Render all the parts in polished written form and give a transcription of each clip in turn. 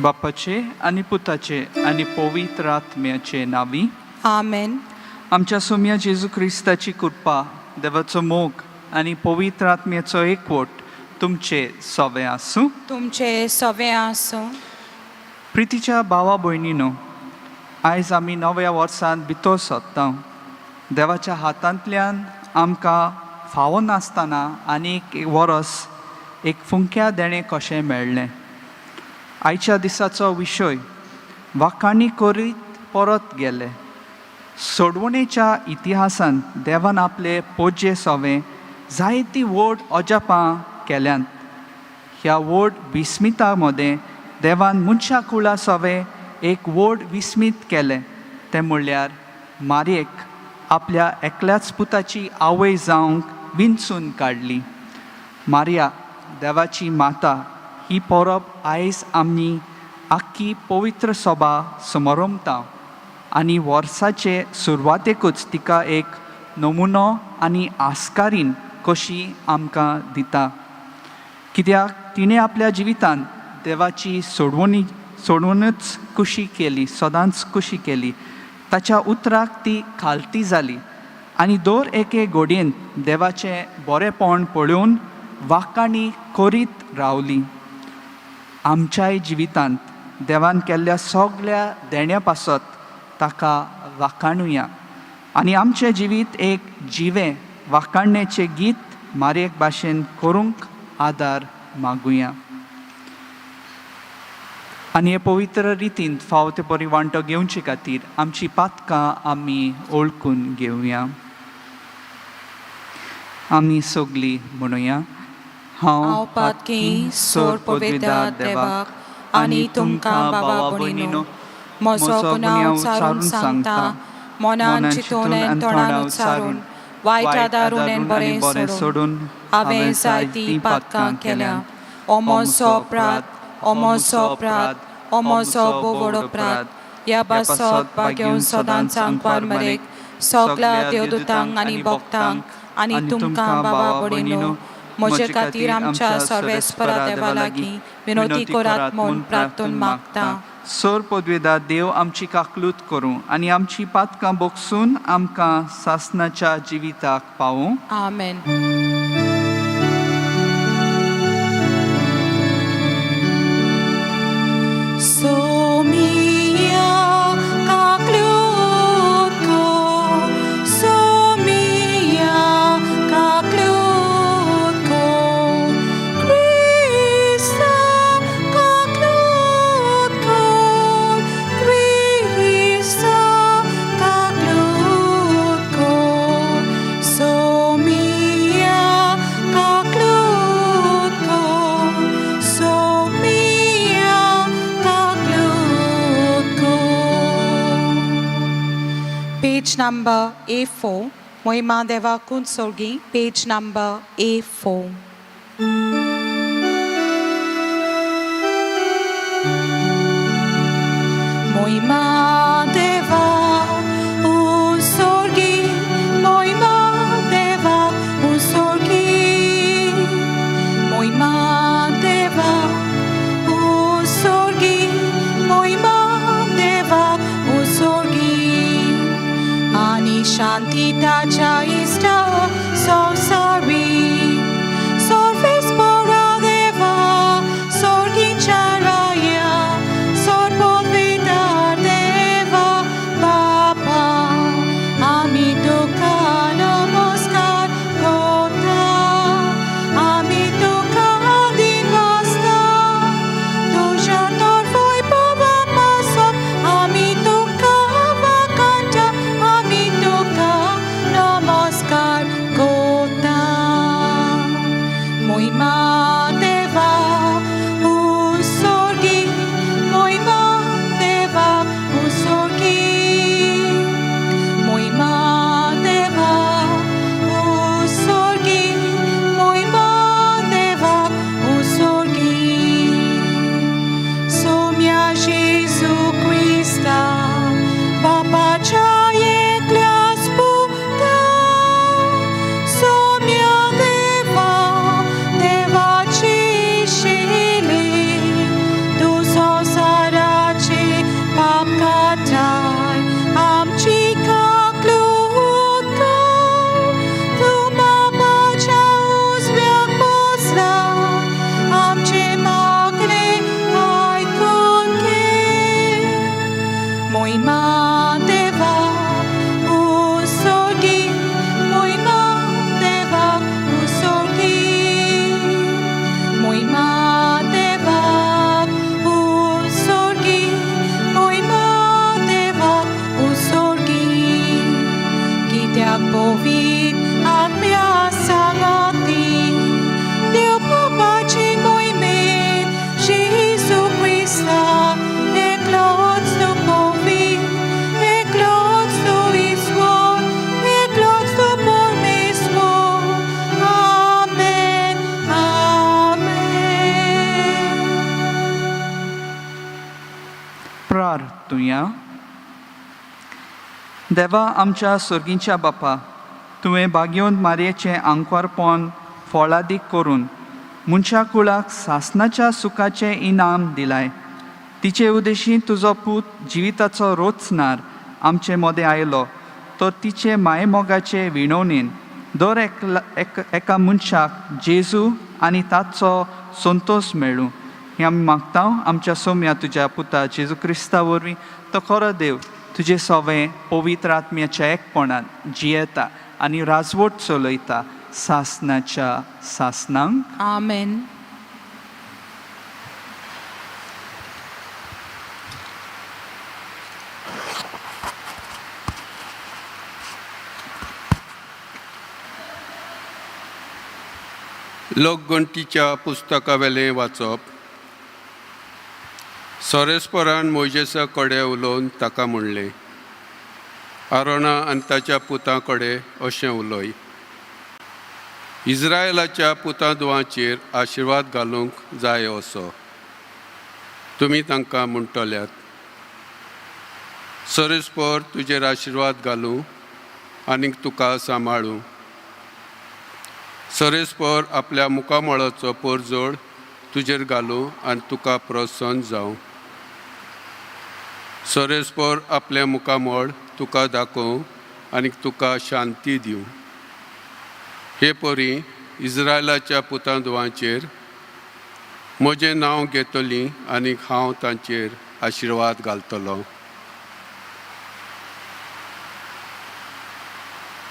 बापाचे आनी पुताचे आनी पवित्र आत्म्याचे नावी. आमेन. आमच्या सोम्या जेजू क्रिस्ताची कृपा, देवाचो मोग आनी पवित्र आत्म्याचो एकवट तुमचे सवे आसूं. तुमचे सवे आसूं. प्रितीच्या भावा भयणीनो, आयज आमी नव्या वर्सांत भितर सोदता. देवाच्या हातांतल्यान आमकां फावो नासतना आनी एक वरस एक फुंक्या देणें कशें मेळ्ळें. आयच्या दिसाचो विशय वाखाणी करीत परत गेले. सोडवणेच्या इतिहासान देवान आपले पोजे सोवे जायतीं व्हड अजापां केल्यांत. ह्या व्हड विस्मिता मदें देवान मनशा कुळा सोवे एक व्हड विस्मीत केलें, तें म्हणल्यार मारयेक आपल्या एकल्याच पुताची आवय जावंक विंचून काडली. मारिया देवाची माता ही परब आयज आमी आख्खी पवित्र सभा समरमता आनी वर्साचे सुरवातेकूच तिका एक नमुनो आनी आस्कारीन कशी आमकां दिता, कित्याक तिणें आपल्या जिवितांत देवाची सोडवणी सोडवणूच कुशी केली, सदांच कुशी केली. ताच्या उतराक ती खालती जाली आनी दर एके घडयेन देवाचें बरेंपण पळोवन वाखाणी करीत रावली. आमच्याय जिवितांत देवान केल्ल्या सगळ्या देण्या पासत ताका वाखाणुया आनी आमचें जिवीत एक जिवें वाखाणण्याचें गीत मारयेक भाशेन करूंक आदार मागुया आनी हे पवित्र रितीन फावो ते परी वांटो घेवचे खातीर आमची पातकां आमी ओळखून घेवया. आमी सगलीं म्हणुया, हांव पातकी सोर पवित्र देवाक आनी तुमकां बाबा भयणीनो म्हजो गुन्यांव उच्चारून सांगता, मनान चिंतून आनी तोंडान उच्चारून, वायट आदारून आनी बरें सोडून हांवें जायतीं पातकां केल्या. ओ म्हजो अपराध, ओ म्हजो अपराध, ओ म्हजो भोव व्हड अपराध. ह्या पासत भाग्योवन सदांच आंकवार मरेक सगळ्या देवदूतांक आनी भक्तांक आनी तुमकां बाबा भयणीनो म्हजे खातीर आमच्या सर्वेस्परा देवा लागीं विनोती करात म्हूण प्रार्थून मागता. सोर पदवेदा देव आमची काकलूत करूं आनी आमची पातकां बोगसून आमकां सासनाच्या जिविताक पावूं. आमेन. सोमिया काकलूत कर, सोमिया काकलूत कर, क्रिस्ता काकलूत कर, क्रिस्ता काकलूत कर, सोमिया काकलूत कर, सोमिया काकलूत कर. Page number A4, मोहिमा देवा कुंसोर्गी, page number A4. मोहिमा देवा उंसोर्गी, मोहिमा देवा उंसोर्गी, मोहिमा देवा उंसोर्गी, मोहिमा देवा उंसोर्गी, आनी शांती ताच्या इश्टा संवसारी. सर्वेस्परा देवा सोर्गीच्या राया, सोर पवित्र देवा बापा, आमी तुका नमस्कार करता, आमी तुका दिनवासता, तुज्या तोर वैभवा पासत आमी तुका वाखाणटा, आमी तुका नमस्कार. प्रार्थुया. देवा आमच्या सर्गींच्या बापा, तुवें भाग्योन मारयेचें आंकवारपण फळादीक करून मनशा कुळाक सासनाच्या सुखाचें इनाम दिलाय. तिचे उदेशी तुजो पूत जिविताचो रोचणार आमचे मदें आयलो तो तिचे मायमोगाचे विणवणेन दर एकला एक एका मनशाक जेजू आनी ताचो संतोश मेळूं हें आमी मागता आमच्या सोम्या तुज्या पुता जेजू क्रिस्ता वरवीं. तो खरो देव तुजे सवें पवित्र आत्म्याच्या एकपणान जियेता आनी राजवट चलयता सासनाच्या सासनांक. आमेन. लोकगणतीच्या पुस्तकावेलें वाचप. सोरेस्परान मोयजेसा कडेन उलोवन ताका म्हणलें, आरोना आनी ताच्या पुतां कडेन अशें उलय, इस्रायलाच्या पुतां दुवांचेर आशिर्वाद घालूंक जाय असो तुमी तांकां म्हणटल्यात, सोरेस्पर तुजेर आशिर्वाद घालूं आनीक तुका सांबाळूं. सरेस्पर आपल्या मुखामळाचो परजोड तुजेर घालूं आनी तुका प्रसन्न जावं. सरेस्पर आपलें मुखामळ तुका दाखोवं आनी तुका शांती दिवं. हे परी इस्रायलाच्या पुतां दुवांचेर म्हजें नांव घेतलीं आनी हांव तांचेर आशिर्वाद घालतलो.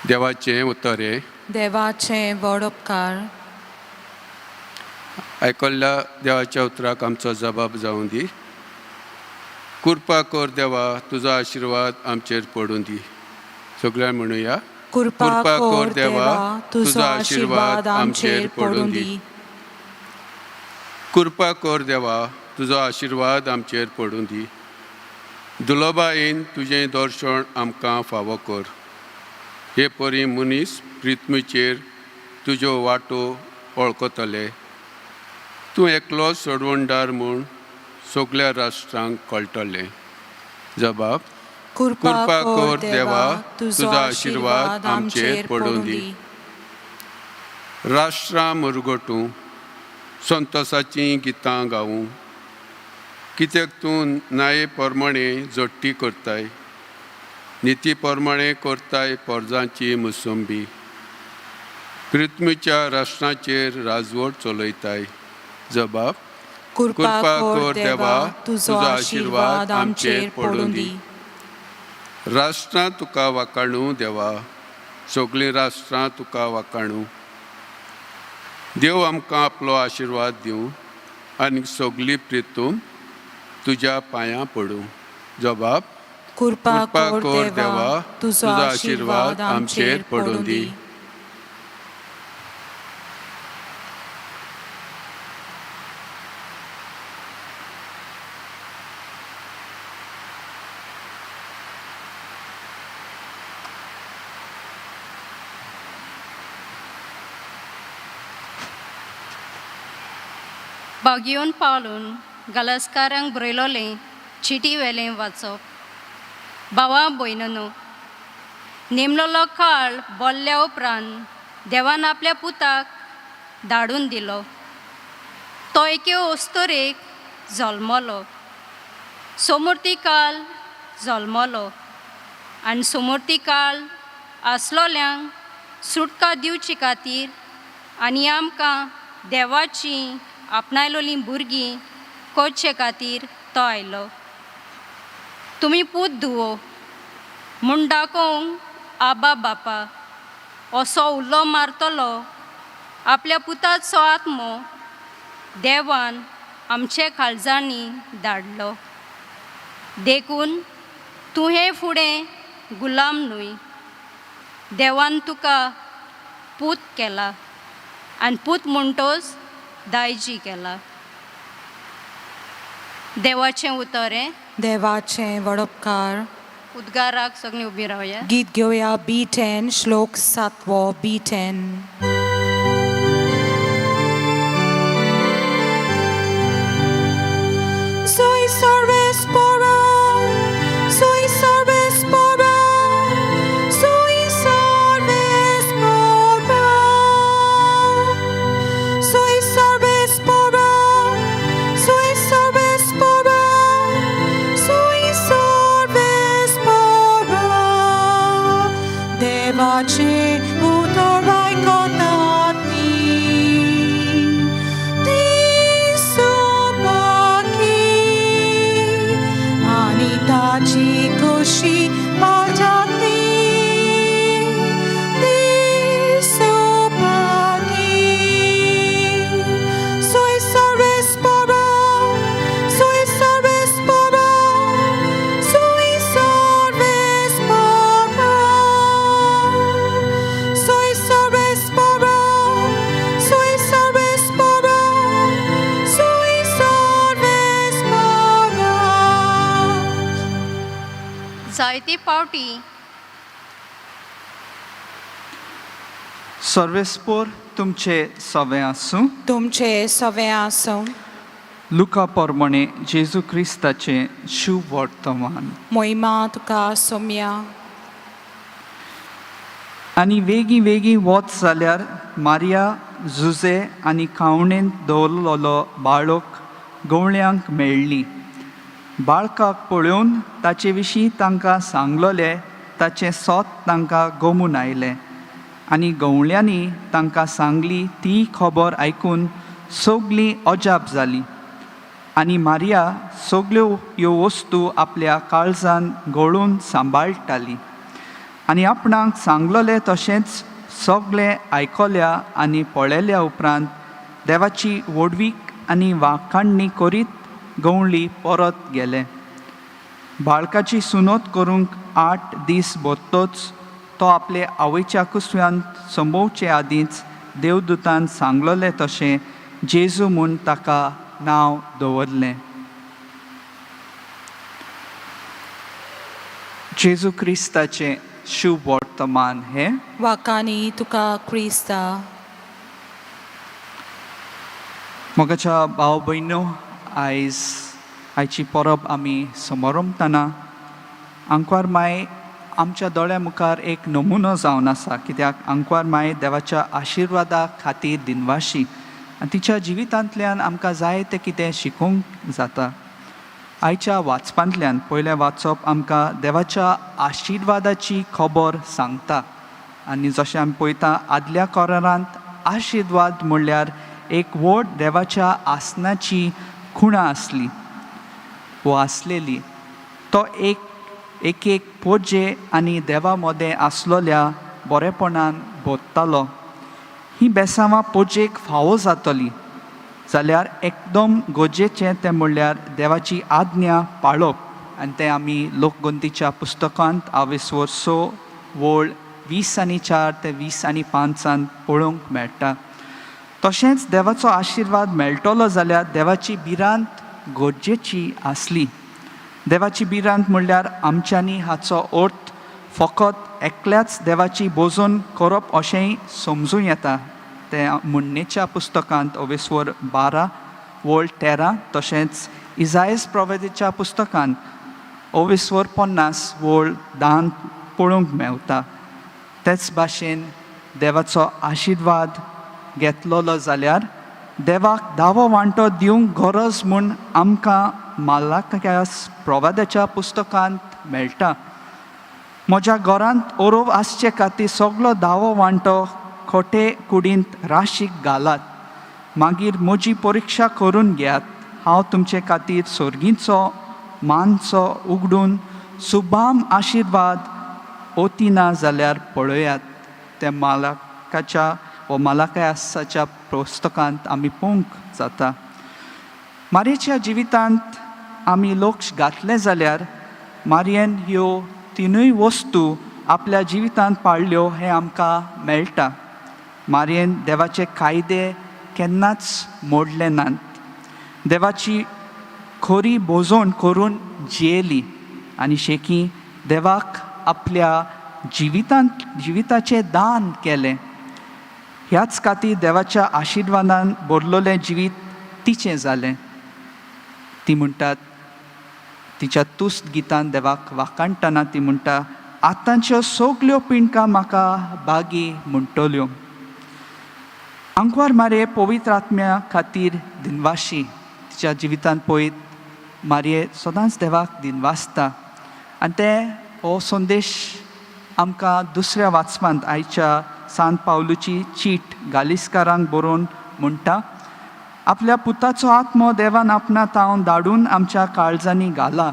देवाचें उतर हें. देवाचें व्हड उपकार. आयकल्ल्या देवाच्या उतराक आमचो जबाब जावं दी. कृपा कर देवा, तुजो आशिर्वाद आमचेर पडूं दी. सगळ्यांक म्हणुया. कृपा कर देवा, तुजो आशिर्वाद आमचेर पडूं दी. कृपा कर देवा, तुजो आशिर्वाद आमचेर पडूं दी. दुलोबायेन तुजें दर्शन आमकां फावो कर. हे परी मनीस प्रिथ्मीचेर तुज्यो वाटो वळखतले. तूं एकलो सोडवणदार म्हूण सगल्या राष्ट्रांक कळटलें. जबाब. कृपा कर देवा, तुजो आशिर्वाद आमचेर पडूं दी. राष्ट्रां मुरगटूं, संतोसाचीं गितां गावूं, कित्याक तूं न्याये प्रमाणे जोडटी करताय, निती प्रमाणे करताय पोरजांची मुसंबी. पृथ्वीच्या राष्ट्रांचेर राजवट चलयताय. जबाब. कृपा कर देवा, तुजो आशिर्वाद आमचेर पडूं दी. राष्ट्रां तुका वाकाणू देवा, सगळीं राष्ट्रां तुका वाकाणू. देव आमकां आपलो आशिर्वाद दिवं आनी सगली प्रितूम तुज्या पांयां पडूं. जबाब. कृपा कर देवा, तुजो आशिर्वाद आमचेर पडूं दी. बागयोन पावलून गलस्कारांक बरयलोलें चिटी वेलें वाचप. भावा भयणनो, नेमलोलो काळ बोल्ल्या उपरांत देवान आपल्या पुताक धाडून दिलो. तो एके अस्तुरेक जल्मलो, सोमुर्ती काल जल्मलो आनी सोमुर्ती काळ आसलोल्यांक सुटका दिवचे खातीर आनी आमकां देवाची आपणायलोलीं भुरगीं करचे खातीर तो आयलो. तुमी पूत धुवो म्हूण दाखोवंक आबा बापा असो उलो मारतलो आपल्या पुताचो आत्मो देवान आमचे काळजांनी धाडलो. देखून तूं हे फुडें गुलाम न्हय, देवान तुका पूत केला आनी पूत म्हणटोच दायजी केला. देवाचें उतर हें. देवाचें व्हड उपकार. उद्गाराक सगळीं उबी रावया. गीत घेवया B10, श्लोक सातवो B10. Soy सर्वेस्परा ताची खुशी पाजाती दिसोपाती. Soy salvespora, soy salvespora, soy salvespora. Soy salvespora, soy salvespora, soy salvespora. जायते पावटी सर्वेस्पोर तुमचे सवे आसूं. तुमचे सवे आसूं. लुका पोरमणे जेजू क्रिस्ताचें शुभ वर्तमान. मोहिमा तुका सोम्या. आनी वेगीं वेगीं वच जाल्यार मारिया जुजे आनी खावणेंत दवरलेलो बाळक गवळ्यांक मेळ्ळी. बाळकाक पळोवन ताचे विशीं तांकां सांगलोलें ताचें सोत तांकां गोमून आयलें आनी गवळ्यांनी तांकां सांगली ती खबर आयकून सगलीं अजाप जालीं. आनी मारिया सगल्यो ह्यो वस्तू आपल्या काळजान गळून सांबाळटाली आनी आपणाक सांगलोलें तशेंच सगळें आयकल्या आनी पळयल्या उपरांत देवाची व्हडवीक आनी वाखाणणी करीत गवळी परत गेले. बाळकाची सुनोत करूंक 8 दीस भरतोच तो आपले आवयच्या कुसव्यांत संभोवचे आदींच देवदूतान सांगलोलें तशें जेजू म्हूण ताका नांव दवरलें. जेजू क्रिस्ताचें शुभ वर्तमान हें. वाकानी तुका क्रिस्ता. मोगाच्या भाव भयणो, आयज आयची परब आमी समरमतना आंकवार माय आमच्या दोळ्या मुखार एक नमुनो जावन आसा, कित्याक आंकवार माय देवाच्या आशिर्वादा खातीर दिनवाशी आनी तिच्या जिवितांतल्यान आमकां जायतें कितें शिकूंक जाता. आयच्या वाचपांतल्यान पयलें वाचप आमकां देवाच्या आशिर्वादाची खबर सांगता आनी जशें आमी पळयता आदल्या कोरारांत आशिर्वाद म्हणल्यार एक व्हड देवाच्या आसनाची खुणा आसली वो आसलेली. तो एक एक एक पोजे आनी देवा मदें आसलोल्या बरेपणान भोत्तालो. ही बेसांवां पोजेक फावो जातली जाल्यार एकदम गरजेचें तें म्हणल्यार देवाची आज्ञा पाळप आनी तें आमी लोकगंतीच्या पुस्तकांत आवेसवर 6 वळ 20 आनी 4 ते 20 आनी 5 पळोवंक मेळटा. तशेंच देवाचो आशिर्वाद मेळटलो जाल्यार देवाची भिरांत गरजेची आसली. देवाची भिरांत म्हणल्यार आमच्यांनी हाचो अर्थ फकत एकल्याच देवाची बोजून करप अशेंय समजूं येता. तें म्हणणेच्या पुस्तकांत अवेस्वर 12 वळ 13 तशेंच इजायस प्रवेदीच्या पुस्तकांत अवेस्वर 50 वळ 10 पळोवंक मेवता. तेच भाशेन देवाचो आशिर्वाद घेतलोलो जाल्यार देवाक दावो वांटो दिवंक गरज म्हूण आमकां मालाक्यास प्रवादाच्या पुस्तकांत मेळटा. म्हज्या घरांत ओरोव आसचे खातीर सगलो दावो वांटो खोटे कुडींत राशीक घालात, मागीर म्हजी परिक्षा करून घेयात. हांव तुमचे खातीर सर्गीचो मानचो उगडून सुबाम आशिर्वाद ओतिना जाल्यार पळयात. ते मालाकाच्या व मालाकायासाच्या पुस्तकांत आमी पळोवंक जाता. मारयेच्या जिवितांत आमी लक्ष घातलें जाल्यार मारयेन ह्यो तिनूय वस्तू आपल्या जिवितांत पाळ्ळ्यो हें आमकां मेळटा. मारयेन देवाचे कायदे केन्नाच मोडले नात. देवाची खरी भोजवण करून जियेली आनी शेकी देवाक आपल्या जिवितांत जिविताचें दान केलें. ह्याच खातीर देवाच्या आशिर्वादान भरलोलें जिवीत तिचें जालें. ती म्हणटात तिच्या तुस्त गितान देवाक वाखाणटना ती म्हणटा, आतांच्यो सगल्यो पिंडकां म्हाका बागी म्हणटल्यो. आंकवार मारये पवित्र आत्म्या खातीर दिनवाशी. तिच्या जिवितांत पळयत मारये सदांच देवाक दिनवासता आनी ते हो संदेश आमकां दुसऱ्या वाचपांत आयच्या सांत पावलूची चीट गालिस्कारांक बरोवन म्हणटा, आपल्या पुताचो आत्मो देवान आपणा तावन धाडून आमच्या काळजांनी घाला.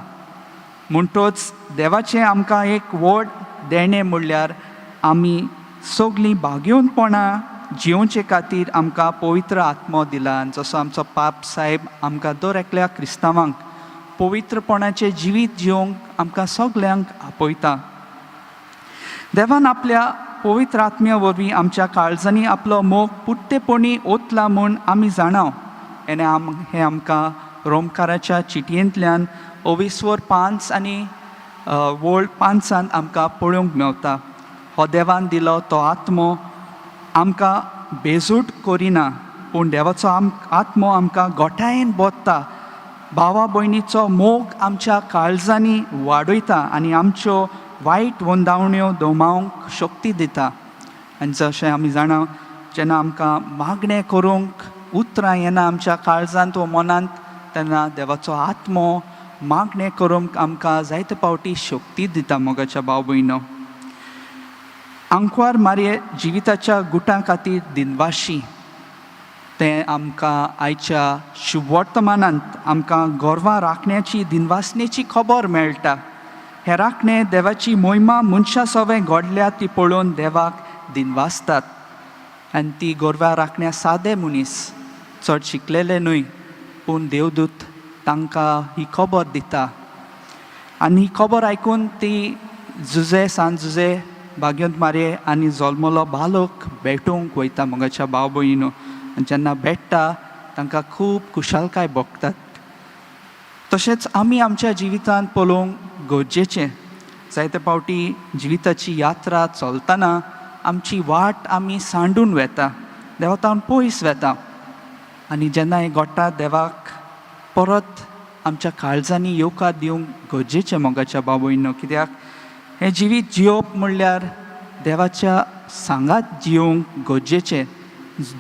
म्हणटोच देवाचें आमकां एक व्हड देणें म्हणल्यार आमी सगलीं भाग्योनपणां जियोवचे खातीर आमकां पवित्र आत्मो दिला. आनी जसो आमचो पाप साहेब आमकां दर एकल्या क्रिस्तांवांक पवित्रपणाचें जिवीत जिवंक आमकां सगल्यांक आपयता. देवान आपल्या पवित्र आत्म्या वरवीं आमच्या काळजांनी आपलो मोग पुरतेपणी ओतला म्हूण आमी जाणाव. आनी हें आमकां रोमकाराच्या चिटयेंतल्यान ओवीसवर 5 आनी वळ 5 आमकां पळोवंक मेवता. हो देवान दिलो तो आत्मो आमकां बेजूट करिना, पूण देवाचो आत्मो आमकां गोठायेन बोत्ता, भावा भयणीचो मोग आमच्या काळजांनी वाडयता आनी आमच्यो वायट वंदावण्यो दोमावंक शक्ती दिता. आनी जशें आमी जाणा, जेन्ना आमकां मागणें करूंक उतरां येना आमच्या काळजांत वा मनांत, तेन्ना देवाचो आत्मो मागणें करूंक आमकां जायते फावटी शक्ती दिता. मोगाच्या भाव भयणो, आंकवार मारये जिविताच्या गुटां खातीर दिनवाशी तें आमकां आयच्या शुभवर्तमानांत आमकां गोरवां राखण्याची दिनवासनेची खबर मेळटा. हे राखणे देवाची मोहिमा मनशा सवें घडल्या ती पळोवन देवाक दिनवासतात. आनी ती गोरवां राखण्या सादे मनीस, चड शिकलेले न्हय, पूण देवदूत तांकां ही खबर दिता. आनी ही खबर आयकून ती जुजे सान जुजे भाग्यंत मारये आनी जल्मलो बालोक भेटूंक वयता. मोगाच्या भाव भयणीनो, आनी जेन्ना भेट्टा तांकां खूब खुशालकाय भोगतात. तशेंच आमी आमच्या जिवितांत पळोवंक गरजेचें, जायते फावटी जिविताची यात्रा चलतना आमची वाट आमी सांडून वेता, देवा पयस वेता. आनी जेन्ना हें घडटा देवाक परत आमच्या काळजांनी येवकार दिवंक गरजेचें. मोगाच्या भाव भयणीनो, कित्याक हें जिवीत जियोवप म्हणल्यार देवाच्या सांगात जियोवंक गरजेचें.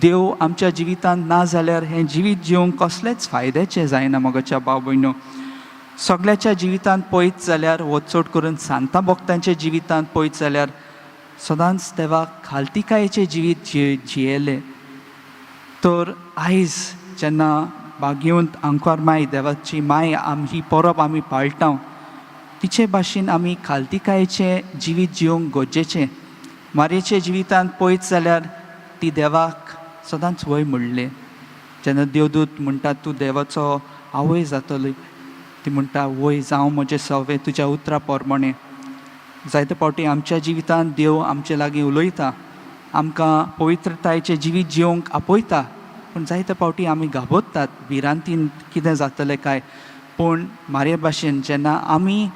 देव आमच्या जिवितांत ना जाल्यार हें जिवीत जियोवंक कसलेंच फायद्याचें जायना. मोगाच्या भाव भयणीनो, सगळ्याच्या जिवितांत पळयत जाल्यार वो चड करून सांता भक्तांच्या जिवितांत पळयत जाल्यार सदांच देवाक खालतिकायेचें जिवीत जियेलें. तर आयज जेन्ना भाग्यवंत आंकवार माय देवाची माय ही परब आमी पाळटा, तिचे भाशेन आमी खालतिकायेचें जिवीत जिवंक गरजेचें. मारयेच्या जिवितांत पळयत जाल्यार ती देवाक सदांच वय म्हणलें. जेन्ना देवदूत म्हणटा तूं देवाचो आवय जातली, ती म्हणटा वय जावं म्हजें सवें तुज्या उतरा प्रमाणें. जायते फावटी आमच्या जिवितांत देव आमचे लागीं उलयता, आमकां पवित्रतायेचें जिवीत जिवंक आपयता, पूण जायते फावटी आमी घाबरतात भिरांतीन कितें जातलें काय. पूण मारये भाशेन जेन्ना आमी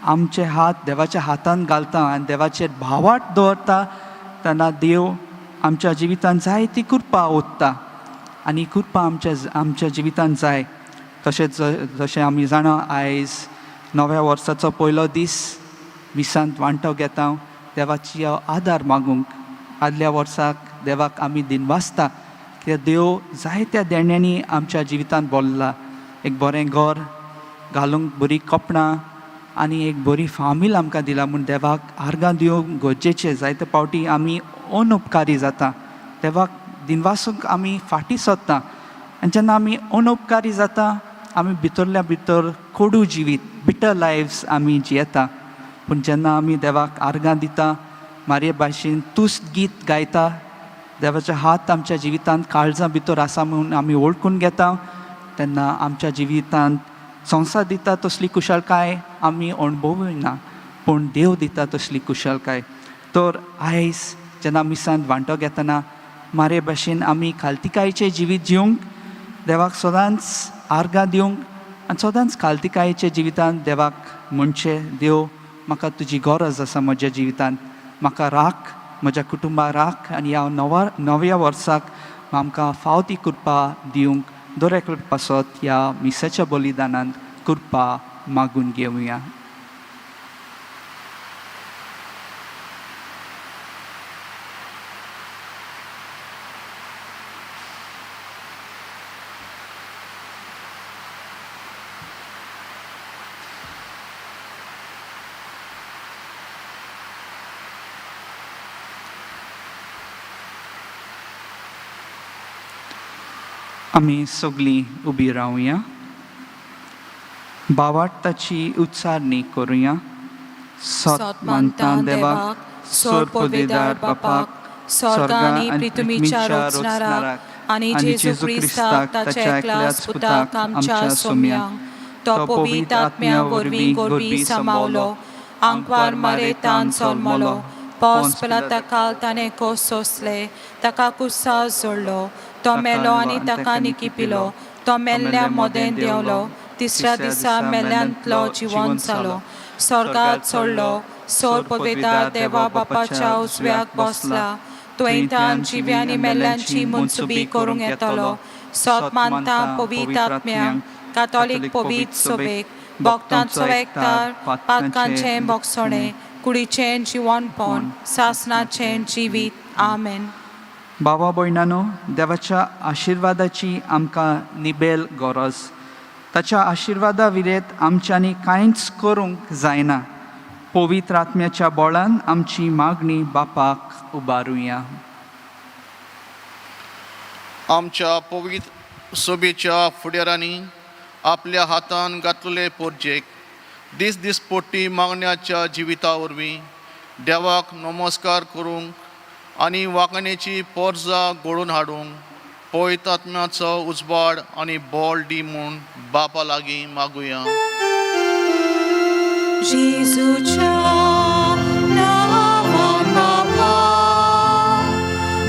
आमचे हात देवाच्या हातान घालता आनी देवाचेर भावाट दवरता, तेन्ना देव आमच्या जिवितांत जायती कृपा ओतता आनी कृपा आमच्या जिवितांत जाय. तशेंच जशें आमी जाणा, आयज नव्या वर्साचो पयलो दीस, मिसांत वांटो घेता देवाची आदार मागूंक. आदल्या वर्साक देवाक आमी दिनवासता कित्याक देव जायत्या देण्यांनी आमच्या जिवितांत बोल्ला. एक बरें घर घालूंक बरी कपणां आनी एक बरी फामील आमकां दिला म्हूण देवाक आर्गां दिवंक गरजेचें. जायते फावटी आमी अनुपकारी जाता, देवाक दिनवासूंक आमी फाटीं सरता. आनी जेन्ना आमी अनुपकारी जाता, आमी भितरल्या भितर कोडू जिवीत, बिटर लायव्स आमी जियेता. पूण जेन्ना आमी देवाक आर्गां दिता, मारये भाशेन तुस्त गीत गायता, देवाचे हात आमच्या जिवितांत काळजां भितर आसा म्हूण आमी वळखून घेता, तेन्ना आमच्या जिवितांत संवसार दिता तसली कुशळकाय आमी अणभवना, पूण देव दिता तसली कुशळकाय. तर आयज जेन्ना मिसांत वांटो घेतना मारये भाशेन आमी खालतिकायेचें जिवीत जिवंक देवाक सदांच आर्गां दिवंक आनी सदांच खालतिकायेच्या जिवितांत देवाक म्हणचें, देव म्हाका तुजी गरज आसा म्हज्या जिवितांत, म्हाका राख, म्हज्या कुटुंबाक राख आनी ह्या नव्या वर्साक आमकां फाव ती कृपा दिवंक दर एकल्या पासत ह्या मिसाच्या बलिदानांत कृपा मागून घेवया. आमी सगळीं उबी रावया. भावार्थाची उच्चारणी करुया. सोत मानता देवाक, सोर पदवीदार बापाक, स्वर्ग आनी पृथ्वीच्या रचणाराक आनी जेजू क्रिस्ताक ताच्या एकल्याच पुताक आमच्या सोम्यांक, तो पवित्र आत्म्या वरवीं गोरवी समावलो, आंकवार मारेतान जल्मलो, पोस पिलाता ताणें कोस सोंसले, ताका कुसाव जोडलो, तो मेलो आनी ताका निकिपिलो, तो मेल्ल्या मोदें देंवलो, तिसऱ्या दिसा मेल्यांतलो जिवन जालो, स्वर्गात चडलो, सोर पवित्र देवा बापाच्या उजव्याक बसला, तुवें जिव्या आनी मेल्ल्यांची मनसुबी करूंक येतलो. सोत मानता पवित्र आत्म्यांक, कातोलीक पवित्र सोबेक, भक्तांचो एकतार, पातकांचें भोगसणें, कुडीचें जिवनपण, सासनाचें जिवीत. आमेन. बाबा भयणानो, देवाच्या आशिर्वादाची आमकां निबेल गरज. ताच्या आशिर्वादा विरेत आमच्यांनी कांयच करूंक जायना. पवित्र आत्म्याच्या बळान आमची मागणी बापाक उबारुया. आमच्या पवित्र सभेच्या फुडारांनी आपल्या हातान घातलेले पोरजेक दीस दिसपट्टी मागण्याच्या जिविता वरवीं देवाक नमस्कार करूंक आनी वागणेची पोरजा घडोवन हाडूंक पवित्र आत्म्याचो उजवाड आनी बळ दी म्हूण बापा लागीं मागुया. जेजूच्या नांवान बापा,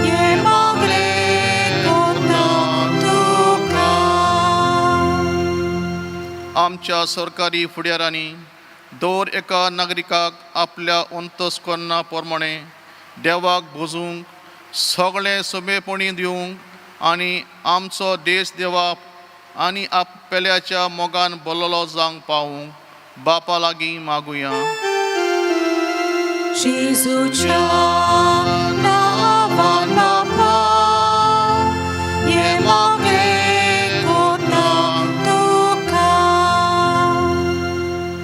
हें मागलें कोत्ता तुका. आमच्या सरकारी फुडारांनी दर एका नागरिकाक आपल्या अंतस्करणा प्रमाणे देवाक भजूंक सगळें सोंपेपणी दिवंक आनी आमचो देश देवा आनी आपल्याच्या मोगान बरलेलो जावंक पावूंक बापा लागीं मागुया. जेजूच्या नांवान बापा, हें मागलें कोत्ता तुका.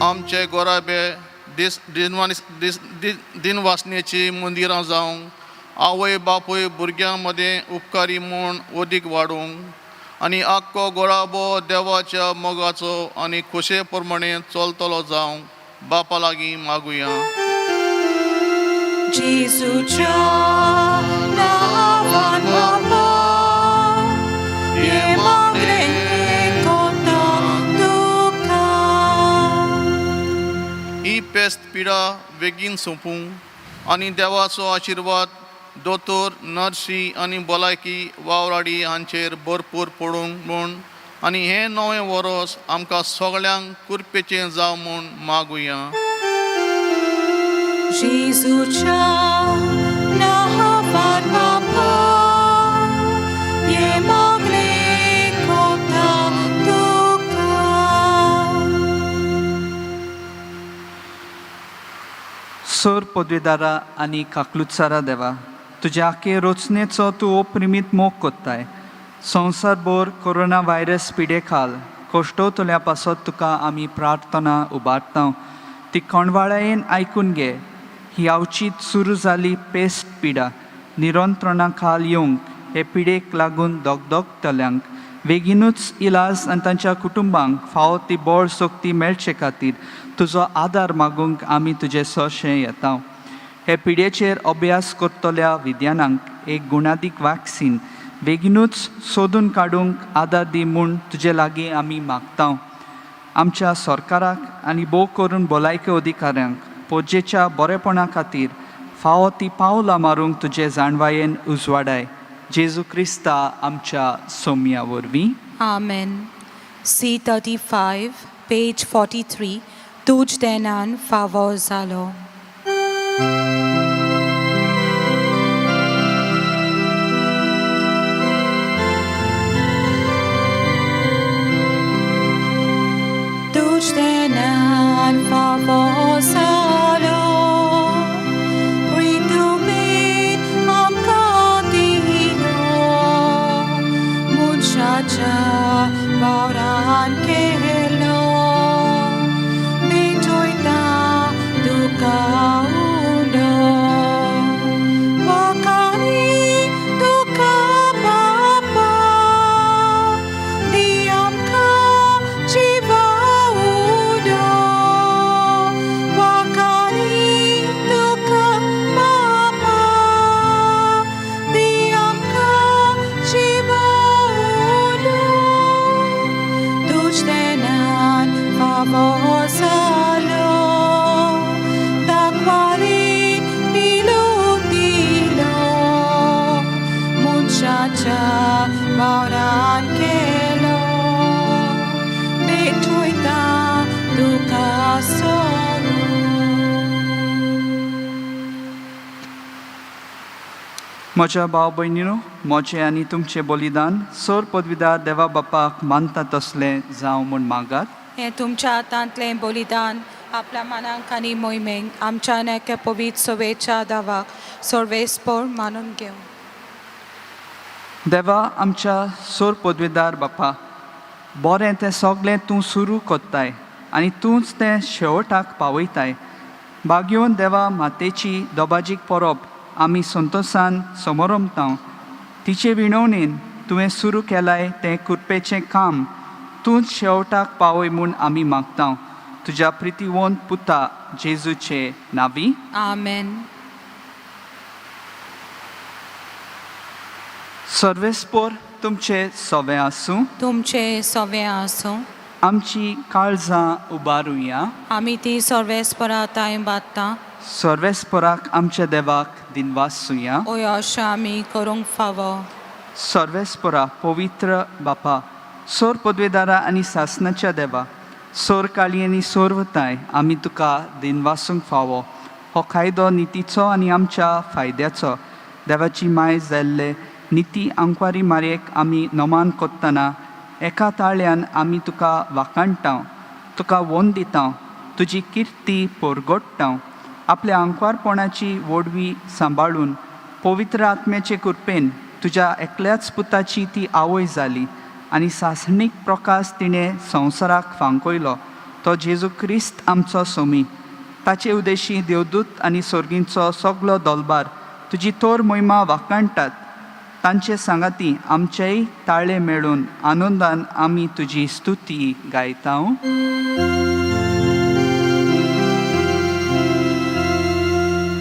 आमचे गोराबे दीस दिनवास दिनवासनेची मंदिरां जावंक, आवय बापूय भुरग्यां मदें उपकारी म्हूण अदीक वाडूंक आनी आख्खो गोराबो देवाच्या मोगाचो आनी खोशे प्रमाणे चलतलो जावंक बापा लागीं मागुया. जेजूच्या नांवान बापा, हें मागलें कोत्ता तुका. ही पेस्त पिडा बेगीन सोंपूं आनी देवाचो आशिर्वाद दोतोर, नर्सी आनी भलायकी वावराडी हांचेर भरपूर पडूंक म्हूण आनी हें नवें वरोस आमकां सगळ्यांक कुरपेचें जावं म्हूण मागुया. जेजूच्या नांवान बापा, हें मागलें कोत्ता तुका. सोर पदवेदारा आनी काकलुत्सारा देवा, तुज्या आखे रचनेचो तूं ओप्रिमीत मोग कोत्ताय. संवसारभर कोरोना व्हायरस पिडे खाल कश्टवतल्या पासत तुका आमी प्रार्थना उबारता, ती कोणवाळायेन आयकून घे. ही आवचीत सुरू जाली पेस्ट पिडा निरंत्रणा खाल येवंक, हे पिडेक लागून दगदगतल्यांक बेगीनूच इलाज आनी तांच्या कुटुंबांक फावो ती बळ शक्ती मेळचे खातीर तुजो आदार मागूंक आमी तुजे सरशें येता. हे पिडेचेर अभ्यास करतल्या विज्ञानांक एक गुणादीक वॅक्सीन बेगीनूच सोदून काडूंक आदार दी म्हूण तुजे लागीं आमी मागता. आमच्या सरकाराक आनी भोव करून भलायकी अधिकाऱ्यांक पोरजेच्या बरेपणा खातीर फावो ती पावलां मारूंक तुजे जाणवायेन उजवाडाय. जेजू क्रिस्ता आमच्या सोम्या वरवीं. Amen. C35, page 43, तुज देनान फावो जालो. तुज देनान फावो जालो, प्रितुमीन आमकां दिलो, मनशाच्या वावरान केलो, भेटयता तुका उलो. म्हज्या भाव भयणीनो, म्हजें आनी तुमचें बलिदान सोर पदवीदार देवा बापाक मानता तसलें जावं म्हूण मागात. हें तुमच्या हातांतलें बलिदान आपल्या मनाक आनी मोहिमेक आमच्या एका पवित्र सवेच्या दावाक सर्वेस्पोर मानून घेवं. देवा आमच्या सोर पदवीदार बापा, बरें तें सगलें तूं सुरू कोत्ताय आनी तूंच तें शेवटाक पावयताय. बागयोवन देवा मातेची दोबाजीक परब आमी संतोसान समरमता. तिचे विणवणेन तुवें सुरू केलाय तें कृपेचें काम तूंच शेवटाक पावय म्हूण आमी मागता, तुज्या प्रितीवंत पुता जेजूचे नांवी. आमेन. सर्वेस्पोर तुमचे सवें आसूं. तुमचे सवें आसूं. आमची काळजां उबारुया. आमी ती सर्वेस्परा तांय बादता. सर्वेस्पराक आमच्या देवाक दिनवासुया. ओय अशें आमी करूंक फावो. सर्वेस्परा पवित्र बापा, सोर पदवेदारा आनी सासनाच्या देवा, सोर काळी आनी सोरवताय, आमी तुका दिनवासूंक फावो. हो कायदो नितीचो आनी आमच्या फायद्याचो. देवाची माय जाल्ले निती आंकवारी मारयेक आमी नमान कोत्तना एका ताळ्यान आमी तुका वाखाणटा, तुका वंद दिता, तुजी किर्ती परगोडटा. आपल्या आंकवारपणाची वोडवी सांबाळून पवित्र आत्म्याचे कृपेन तुज्या एकल्याच पुताची ती आवय जाली आनी सासणीक प्रकाश तिणें संवसाराक फांकयलो, तो जेजू क्रिस्त आमचो सोमी. ताचे उदेशी देवदूत आनी सर्गींचो सगलो दोलबार तुजी तोर मोहिमा वाखाणटात. तांचे सांगाती आमचेय ताळे मेळून आनंदान आमी तुजी स्तुती गायता.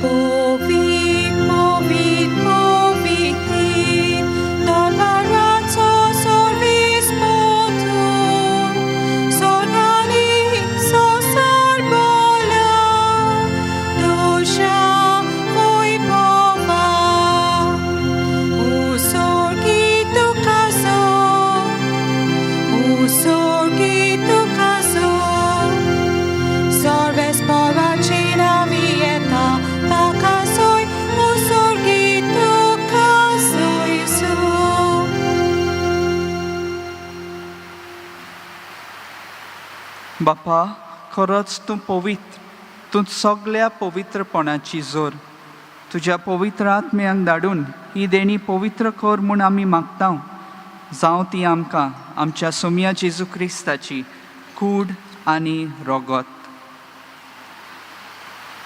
पवित्र पवित्र पवित्र दरबाराचो सर्वेस्पोर, सोनाली संवसार भरला तुज्या वैभवा. उसोर्गी तुका सो, उसोर्गी तुका सो, सर्वेस्पराची नांवी येता ताका सोय, उसोर्गी तुका सोय सो. बापा, खरोच तूं पवित्र, तूं सगल्या पवित्रपणाची जोर. तुज्या पवित्र आत्म्यांक धाडून ही देणी पवित्र कर म्हूण आमी मागता. जावं ती आमकां आमच्या सोमया जेजू क्रिस्ताची कूड आनी रोगत.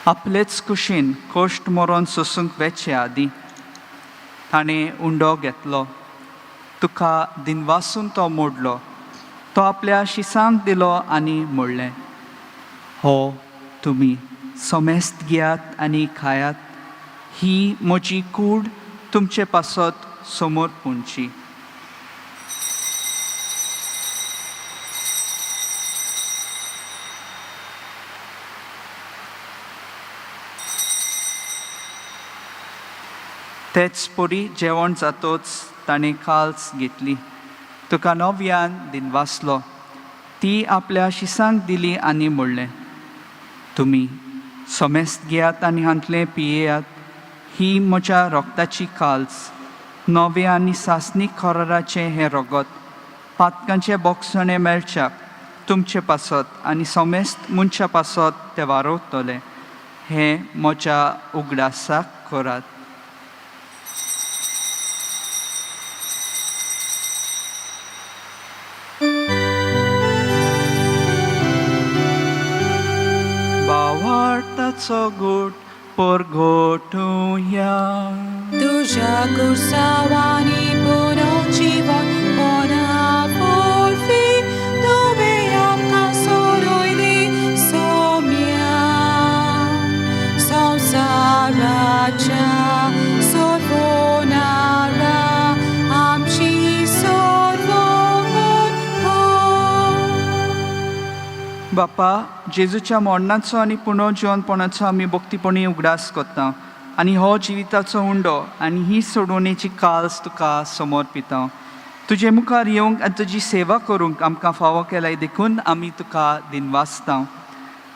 आपलेच कुशीन कश्ट मरोन सोसूंक वेचे आदीं ताणें उंडो घेतलो, तुका दिनवासून तो मोडलो, तो आपल्या शिसांक दिलो आनी म्हणलें, हो तुमी समेस्त घेयात आनी खायात, ही म्हजी कूड तुमचे पासत समोर पुंची. तेच परी जेवण जातोच ताणें काल्स घेतली, तुका नव्यान दिनवासलो, ती आपल्या शिसांक दिली आनी म्हणलें, तुमी समेस्त घेयात आनी हांतलें पियेयात, ही म्हज्या रोगताची काल्स, नव्या आनी सासणीक खराराचें हें रोगत पातकांचें बोगसणें मेळच्याक तुमचे पासत आनी समेस्त मनशा पासत तें वारवतलें. हें म्हज्या उगडासाक करात. भावार्थाचो गोट परगोटुया. तुज्या कुर्सावानी पुनर्जीवन पना वरवीं तुवें आमकां सोडयली सोम्या. संवसाराच्या सोडवणारा आमची सोडवण कर. बापा, जेजूच्या मरणाचो आनी पुनर्जिवनपणाचो आमी भक्तीपणी उगडास करता आनी हो जिविताचो उंडो आनी ही सोडवणेची काल्स तुका समर्पिता. तुजे मुखार येवंक आनी तुजी सेवा करूंक आमकां फावो केलाय देखून आमी तुका दिनवासता.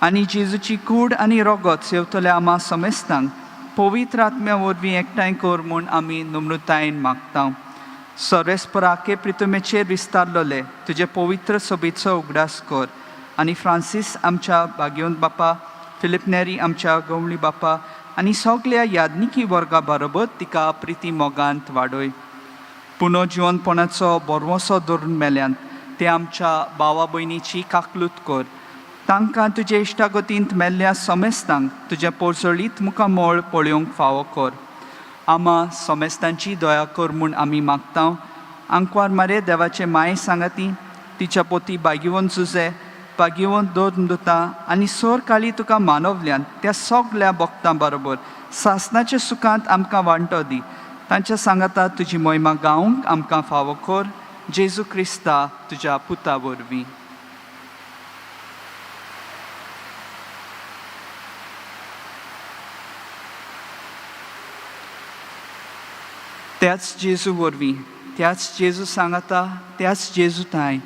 आनी जेजूची कूड आनी रोगत सेवतल्या आमा समेस्तांक पवित्र आत्म्या वरवीं एकठांय कर म्हूण आमी नम्रतायेन मागता. सर्वेस्पराके प्रितमेचेर विस्तारलोले तुजे पवित्र सोबीचो उगडास कर आनी फ्रांसीस आमच्या भाग्यवंत बापा, फिलीप नेरी आमच्या गवळी बापा आनी सगल्या यादनिकी वर्गा बरोबर तिका प्रिती मोगांत वाडय. पुनो जिवनपणाचो बरवसो धरून मेल्यान ते आमच्या भावा भयणीची काकलूत कर. तांकां तुजे इश्टागतींत मेल्ल्या समेस्तांक तुजें पोरजळीत मुखामळ पळोवंक फावो कर. आमा समेस्तांची दया कर म्हूण आमी मागता. आंकवार मारे देवाचे माये सांगाती तिच्या पोती भाग्यवंत जुजे, भाग्यवंत दोन दुता आनी सोर काळी तुका मानवल्यान त्या सगल्या भक्तां बरोबर सासनाच्या सुखांत आमकां वांटो दी. तांच्या सांगाता तुजी मोहिमा गावंक आमकां फावो कर. जेजू क्रिस्ता तुज्या पुता वरवीं. त्याच जेजू वरवीं, त्याच जेजू सांगाता, त्याच जेजू थांय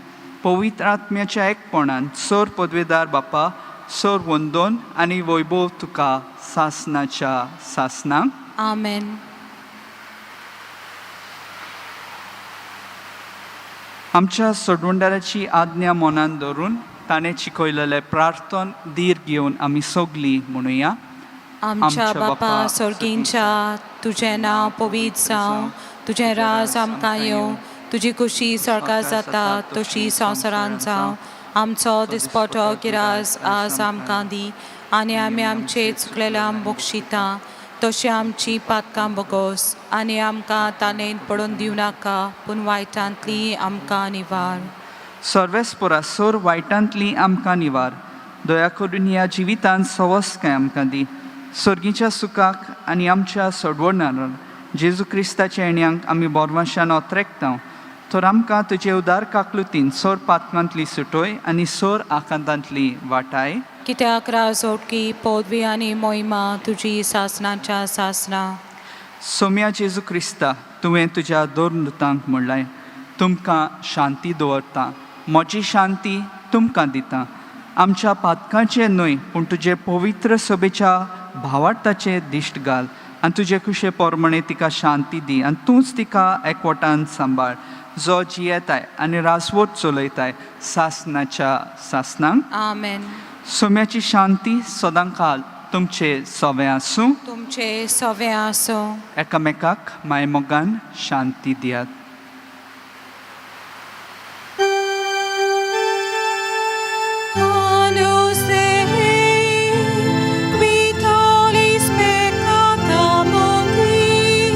पवित्र आत्म्याच्या एकपणान सर पदवेदार बापा, सर वंदोन आनी वैभव तुका सासनाच्या सासनाक. आमेन. आमच्या सोडवणदाराची आज्ञा मनान धरून ताणें शिकयलेलें प्रार्थन धीर घेवन आमी सगलीं म्हणुया. आमच्या बापा सर्गींच्या, तुजें नांव पवित्र जावं, तुजें राज आमकां येवं, तुजी खुशी सरकार जाता तशी संवसारांत जावं. आमचो दिसपटो गिराज आज आमकां दी आनी आमी आमचे चुकलेल्या बक्षिता तशें आमची पातकां बोगोस आनी आमकां ताणें पडून दिवं नाका, पूण वायटांतली आमकां निवार. सर्वेस्परा सोर वायटांतली आमकां निवार. दया करून ह्या जिवितांत सवस्काय आमकां दी. सर्गीच्या सुखाक आनी आमच्या सोडवणारान जेजू क्रिस्ताच्या येण्यांक आमी बोरवाशान ओत्रेकता. तर आमकां तुजे उदार काकलुतीन सोर पातकांतली सुटोय आनी सोर आकांतांतली वाटाय. कित्याक राजोटकी पदवी आनी मोहिमा तुजी सासनाच्या सासना. सोम्या जेजू क्रिस्ता, तुवें तुज्या दोन दुतांक म्हणलें, तुमकां शांती दवरता, म्हजी शांती तुमकां दिता. आमच्या पातकांचें न्हय पूण तुजे पवित्र सभेच्या भावार्थाचें दिश्ट घाल आनी तुजे खुशे प्रमाणे तिका शांती दी आनी तूंच तिका एकवटान सांबाळ, जो जियेताय आनी राजवट चलयताय सासनाच्या सासनाक. आमेन. सोम्याची शांती सदांकाल तुमचे सवे आसूं. तुमचे सवे आसूं. एकामेकाक मायमोगान शांती दियात. Agnus Dei, qui tollis peccata mundi,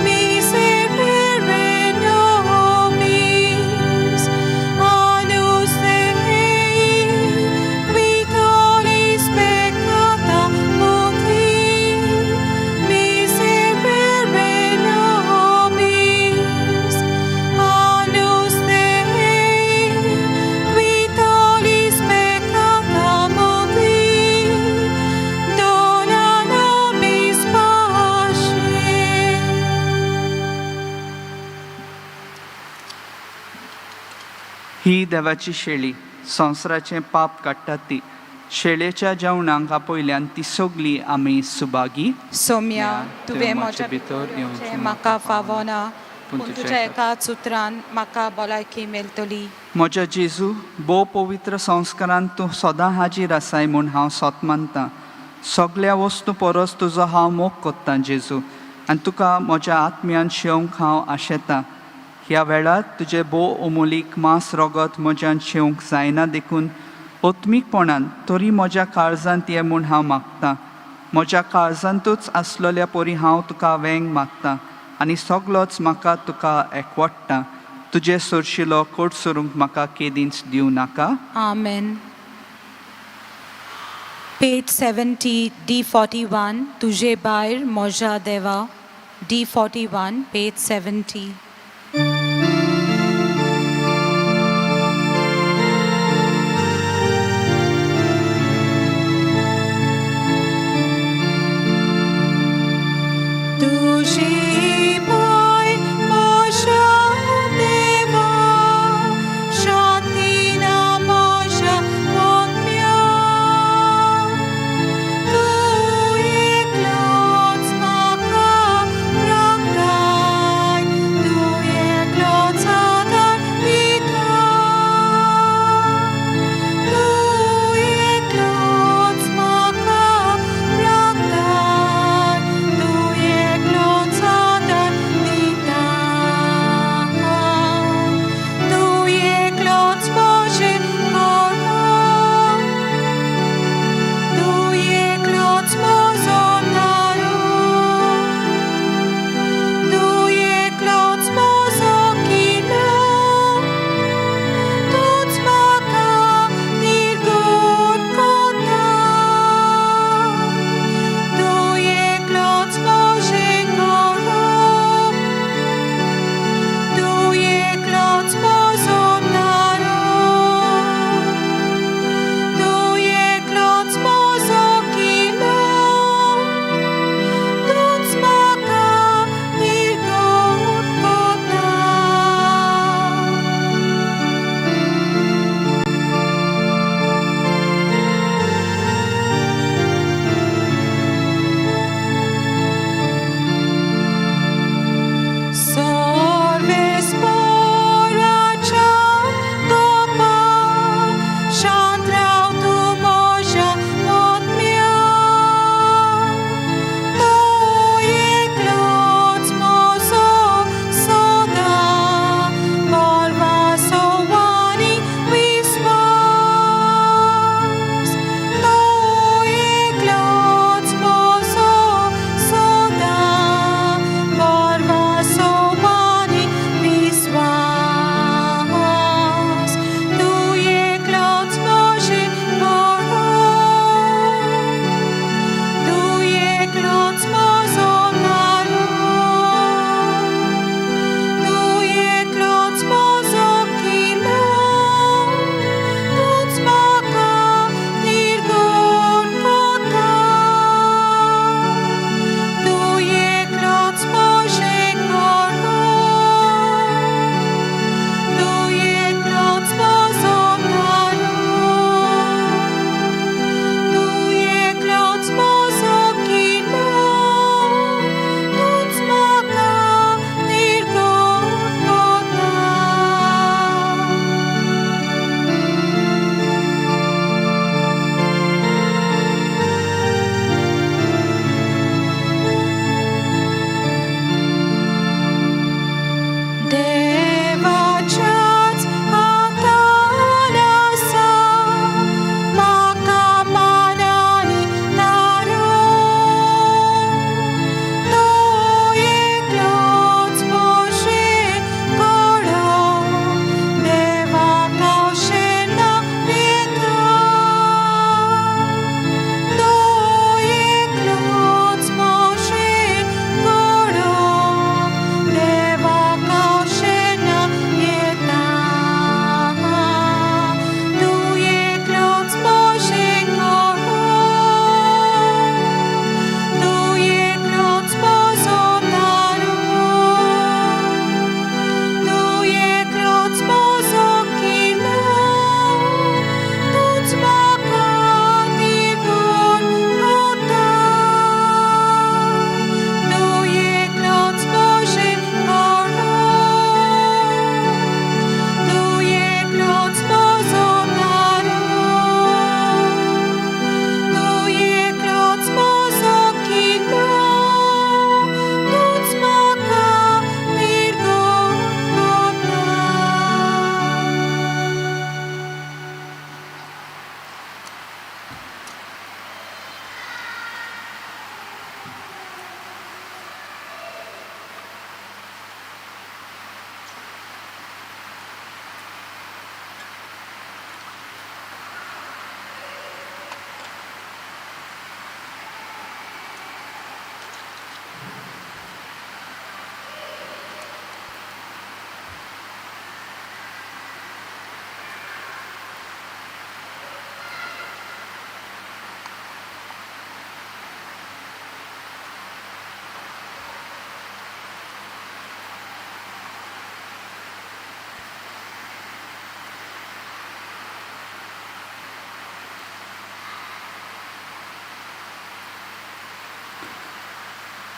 miserere nobis. Agnus Dei, qui tollis peccata mundi, miserere nobis. Agnus Dei, qui tollis peccata mundi, dona nobis pace. ही देवाची शेळी संवसाराचें पाप काडटा ती. शेळेच्या जेवणाक आपयल्यान ती सगली आमी सुभागी. सोम्या, तुवें म्हज्या भितर येवचें म्हाका फावना, पूण तुज्या एकाच उतरान म्हाका भलायकी मेळटली. म्हज्या जेजू, भोव पवित्र संस्कारान तूं सदां हाजीर आसाय म्हूण हांव सोत मानतां. सगल्या वस्तू परस तुजो हांव मोग कोत्तां जेजू, आनी तुका म्हज्या आत्म्यान शेवंक हांव आशेतां. ह्या वेळार तुजें भोव अमोलीक मांस रगत म्हज्यान शेवंक जायना देखून आत्मीकपणान तरी म्हज्या काळजांत ये म्हूण हांव मागतां. म्हज्या काळजांतूच आसलेल्या परी हांव तुका वेंग मागतां आनी सगलोच म्हाका तुका एकवटता. तुजे सरशिलो कोट सरूंक म्हाका केदींच दिवं नाका. आमेन. पेज 70, D41, तुजे भायर म्हज्या देवा. D41, page 70. तुझे पाय म्हज्या देवा, शांती ना म्हज्या आत्म्या. तूं एकलोच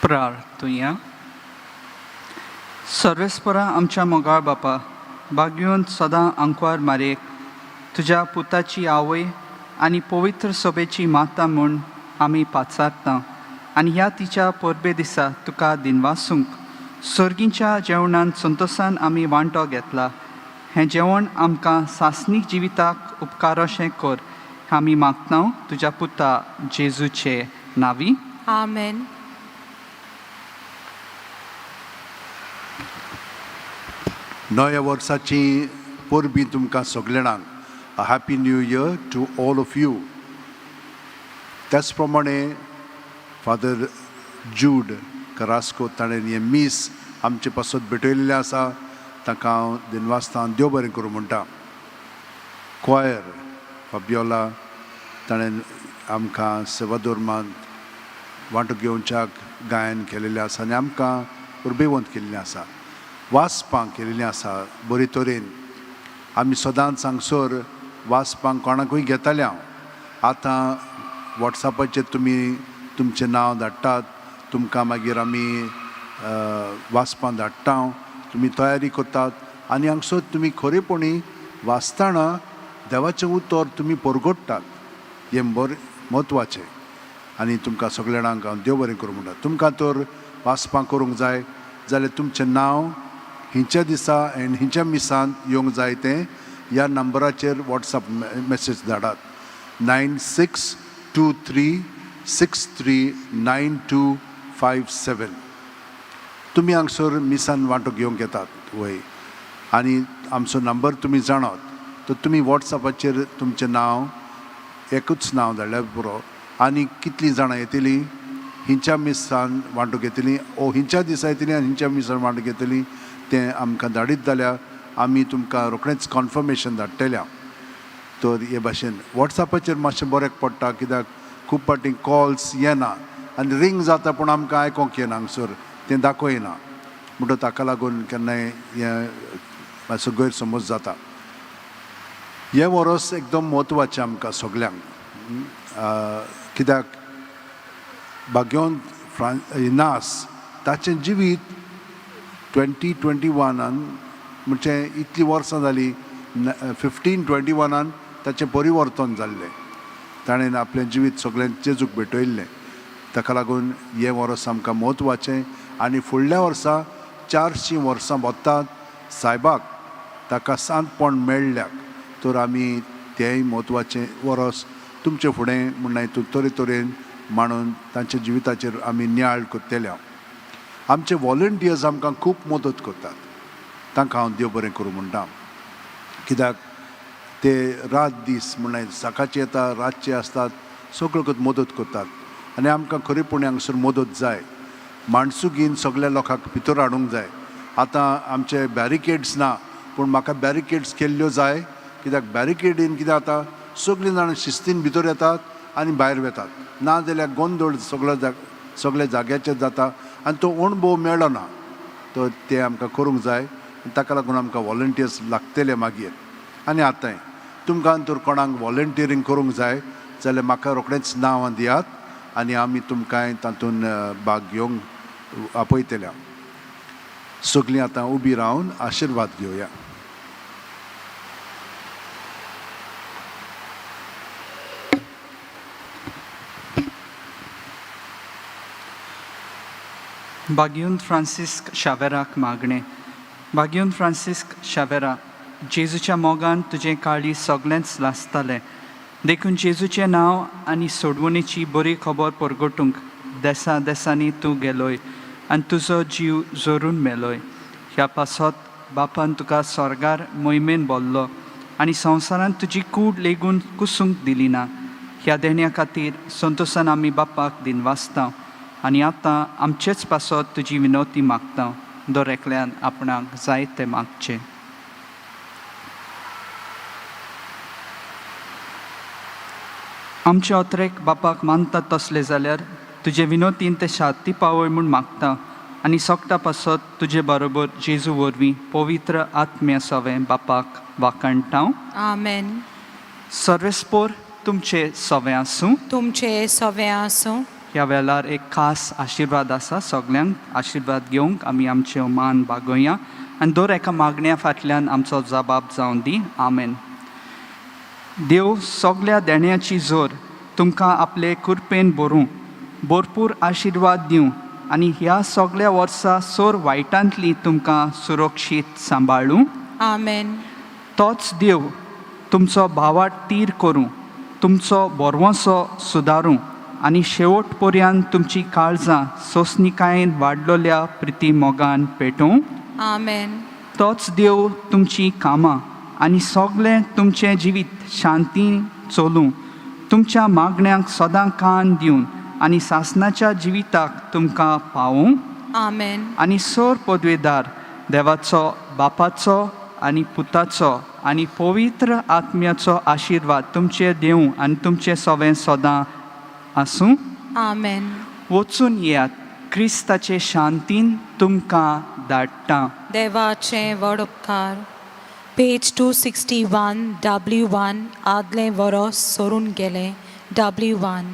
प्रार्थुया. सर्वेस्परा आमच्या मोगाळ बापा, भाग्योन सदां आंकवार मारयेक तुज्या पुताची आवय आनी पवित्र सोबेची माता म्हूण आमी पाचारता आनी ह्या तिच्या परबे दिसा तुका दिनवासूंक सर्गीच्या जेवणान संतोसान आमी वांटो घेतला. हें जेवण आमकां सासणीक जिविताक उपकार अशें कर, आमी मागता तुज्या पुता जेजूचे नांवी. आमेन. नव्या वर्साची परबीं तुमकां सगळ्यांक. A happy new year to all of you. त्याच प्रमाणे फादर जूड करास्को, ताणें हें मीस आमचे पासत भेटयल्लें आसा, ताका हांव दिनवासता, देव बरें करूं म्हणटा. क्वायर फाबियोला, ताणें आमकां सेवाधर्मांत वांटो घेवच्याक गायन केलेलें आसा आनी आमकां उर्बेवंत केल्लें आसा, वाचपां केलेलीं आसा बरे तरेन. आमी सदांच हांगसर वाचपांक कोणाकूय घेताले हांव. आतां वॉट्सॅपाचेर तुमी तुमचें नांव धाडटात, तुमकां मागीर आमी वाचपां धाडटा, तुमी तयारी करतात आनी हांगसर तुमी खरेपणी वाचतना देवाचें उतर तुमी परगट्टात. हें बरें म्हत्वाचें आनी तुमकां सगल्या जाणांक हांव देव बरें करूं म्हणटा. तुमकां तर वाचपां करूंक जाय जाल्यार तुमचें नांव हिंच्या दिसा आनी हिंच्या मिसांत येवंक जाय तें ह्या नंबराचेर वॉट्सॅप मॅसेज धाडात: 9623639257. तुमी हांगसर मिसान वांटो घेवंक येतात वय आनी आमचो नंबर तुमी जाणात, तर तुमी वॉट्सॅपाचेर तुमचें नांव, एकूच नांव धाडल्यार पुरो, आनी कितलीं जाणां येतलीं, हिंच्या मिसान वांटो घेतलीं ओ हिंच्या दिसा येतलीं आनी हिंच्या मिसान वांटो घेतलीं तें आमकां धाडीत जाल्यार आमी तुमकां रोखडेंच कॉन्फर्मेशन धाडटले. तर हे भाशेन वॉट्सॅपाचेर मातशें बऱ्याक पडटा, कित्याक खूब फावटी कॉल्स येना आनी रिंग जाता पूण आमकां आयकोंक येना, हांगसर तें दाखयना. म्हणटो ताका लागून केन्नाय हें मातसो गैरसमज जाता. हें वरोस एकदम म्हत्वाचें आमकां सगल्यांक, कित्याक भाग्यवंत फ्रान इनास ताचें जिवीत 2021नान, म्हणजे इतलीं वर्सां जालीं, 1521नान ताचें परिवर्तन जाल्लें. ताणें आपलें जिवीत सगळें जेजूक भेटयल्लें. ताका लागून हें वर्स आमकां म्हत्वाचें आनी फुडल्या वर्सा 400 वर्सां वतात सायबाक ताका सांतपण मेळ्ळ्याक. तर आमी तेंय म्हत्वाचें वरस तुमचे फुडें म्हण हितून तरेतरेन मांडून तांच्या जिविताचेर आमी नियाळ करतले. आमचे वॉलंटियर्स आमकां खूब मदत करतात, तांकां हांव देव बरें करूं म्हणटा, कित्याक ते रात दीस म्हणल्यार सकाळचे येता, रातचे आसतात, सगळो मदत करतात आनी आमकां खरेपणी हांगसर मदत जाय. माणसुगीन सगळ्या लोकांक भितर हाडूंक जाय. आतां आमचे बॅरिकेड्स ना, पूण म्हाका बॅरिकेड्स केल्ल्यो जाय, कित्याक बॅरिकेडीन कितें जाता, सगळीं जाणां शिस्तीन भितर येतात आनी भायर वतात. ना जाल्यार गोंदळ सगळो जाग सगळ्या जाग्याचेर जाता आनी तो अणभव मेळना. तर ते आमकां करूंक जाय. ताका लागून आमकां वॉलंटियर्स लागतले मागीर. आनी आतांय तुमकां तर कोणाक वॉलंटियरींग करूंक जाय जाल्यार म्हाका रोखडेंच नांव दियात आनी आमी तुमकां तातूंत भाग घेवंक आपयतले. सगळीं आतां उबी रावन आशिर्वाद घेवया. भाग्यवंत फ्रांसिस्क शावेराक मागणें. भाग्यवंत फ्रांसिस्क शावेरा, जेजूच्या मोगान तुजें काळीज सगळेंच लासतालें, देखून जेजूचें नांव आनी सोडवणेची बरी खबर परगटूंक देसा देसांनी तूं गेलोय आनी तुजो जीव जोरून मेलोय. ह्या पासत बापान तुका स्वर्गार मोहिमेन बोल्लो आनी संवसारांत तुजी कूड लेगून कुसूंक दिली ना. ह्या देण्या खातीर संतोसान आमी बापाक दिनवासता आनी आतां आमचेच पासत तुजी विनवती मागता. दर एकल्यान आपणाक जाय तें मागचें. आमचे अत्रेक बापाक मानतात तसले जाल्यार तुजे विनोतीन ते शांती पावय म्हूण मागता आनी सोगटा पासत तुजे बरोबर जेजू वरवीं पवित्र आत्म्या सवें बापाक वाखाणटा. आमेन. सर्वेस्पोर तुमचे सवें आसूं. तुमचे सवें आसूं. ह्या वेळार एक खास आशिर्वाद आसा. सगल्यांक आशिर्वाद घेवंक आमी आमचे मान बागोवया आनी दर एका मागण्या फाटल्यान आमचो जबाब जावं दी. आमेन. देव सगल्या देण्याची जोर तुमकां आपले कृपेन भरूं, भरपूर आशिर्वाद दिवं आनी ह्या सगल्या वर्सा सोर वायटांतली तुमकां सुरक्षीत सांबाळूं. आमेन. तोच देव तुमचो भावाट तीर करूं, तुमचो भरवंसो सुदारूं आनी शेवट पर्यंत तुमची काळजां सोंसणिकायेन वाडलोल्या प्रिती मोगान पेटोवं. आमेन. तोच देव तुमचीं कामां आनी सगळें तुमचें जिवीत शांतीन चलूं, तुमच्या मागण्यांक सदां कान दिवन आनी सासणाच्या जिविताक तुमकां पावूं. आमेन. आनी सोर पदवेदार देवाचो बापाचो आनी पुताचो आनी पवित्र आत्म्याचो आशिर्वाद तुमचेर देवूं आनी तुमचें सवें सदां आसूं. आमेन. वचून येयात. क्रिस्ताचे शांतीन तुमकां धाडटा. देवाचें व्हड उपकार. पेज 261 W 1. आदलें वरोस सरून गेलें. W 1.